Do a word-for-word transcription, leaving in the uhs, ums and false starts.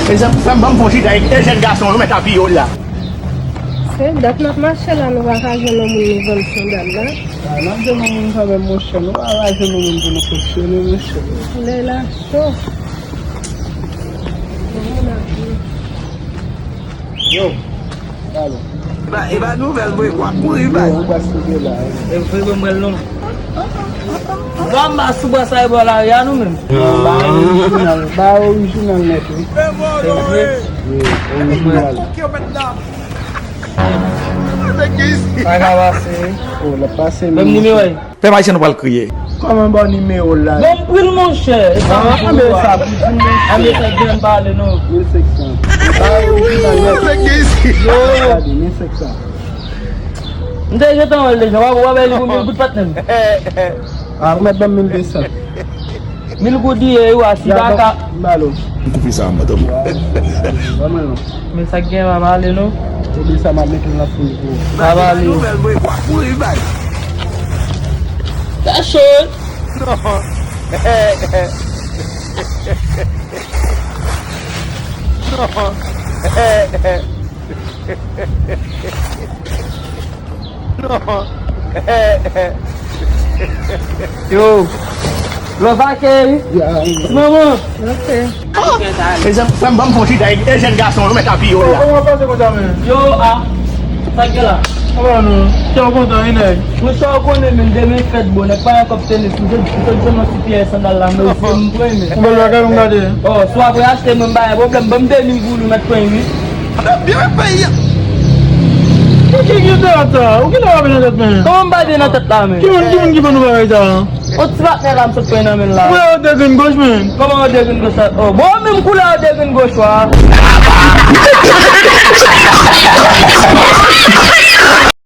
Mezanmi, frè m, ban m fon chita, e jèn gason yo mèt apiye w la. Se dat n ap mache la, nou pa ka jwenn yon moun nou vann sandal la. A, n ap jwenn yon moun kanmenm, monchè, nou pa ka jwenn yon moun pou nou fonksyone, monchè. Lè la cho. Yo, pale. E pa, e pa nouvèl vre, w ap mouri bay. Yo, ou pa sou de la, wi. E vre, mwen, mwen, non. Zwa m ba sou bwa sa e bò lari a nou menm. Ba orijinal, ba orijinal nèt, wi. Se vre? Wi, orijinal. Pa ka pase. O, l ap pase menm. Menm nimewo. Pèp ayisyen nou pral kriye. Kòman ba w nimewo l la? Bon, m pri l, monchè. E sa m di w a. Anbe sa, anbe sa, gen pale non. Mil senk san. Ba orijinal nèt. Yo. Gade, mil senk san. M te gentan wè l deja, w ap, w ap bay li pou mil goud patnè m. A, ou mèt ban m mil de san. Mil goud li ye, wi, a, si pa ka. M ba l ou. M koupe sa, m atann. Ban mwen non. Men sa k gen, pa pale non. Ou di sa, m ap mete l nan fou pou ou. Pa pale. Nouvèl, mwen, w ap mouri bay. Sa cho. Non. Non. Non. Yo. Love ake. Ya. Ti manman. Ok. Mezanmi, frè m, ban m fon chita, e jèn gason yo mèt apiye w la. Kòman w ap pase konsa, men? Yo, a. Sa k gen la? Kòman nou? Kè w kontan, wi, nèg? Mwen sa w konnen, men demen fèt, bon, nèg pa gen kòb tenis, m sot, m sot jwenn yon ti pyè sandal la, men se m pran, men. Yon bèl bagay, m gade. O, si w ap achte, mwen m pa gen pwoblèm, ban m de mil goud, ou mèt pran, wi. Byen peyi a. Ou ki, ki te ata? Ou ki lè w ap nan tèt, men? Kòman m pa de nan tèt la, men? Ki moun, ki moun ki ban nou bagay sa? O ti patnè la, m sot pran nan men l la. Ou wè yo de grenn goch, men. Kòman yo de grenn goch la? O, bon, menm koulè yo de grenn goch la.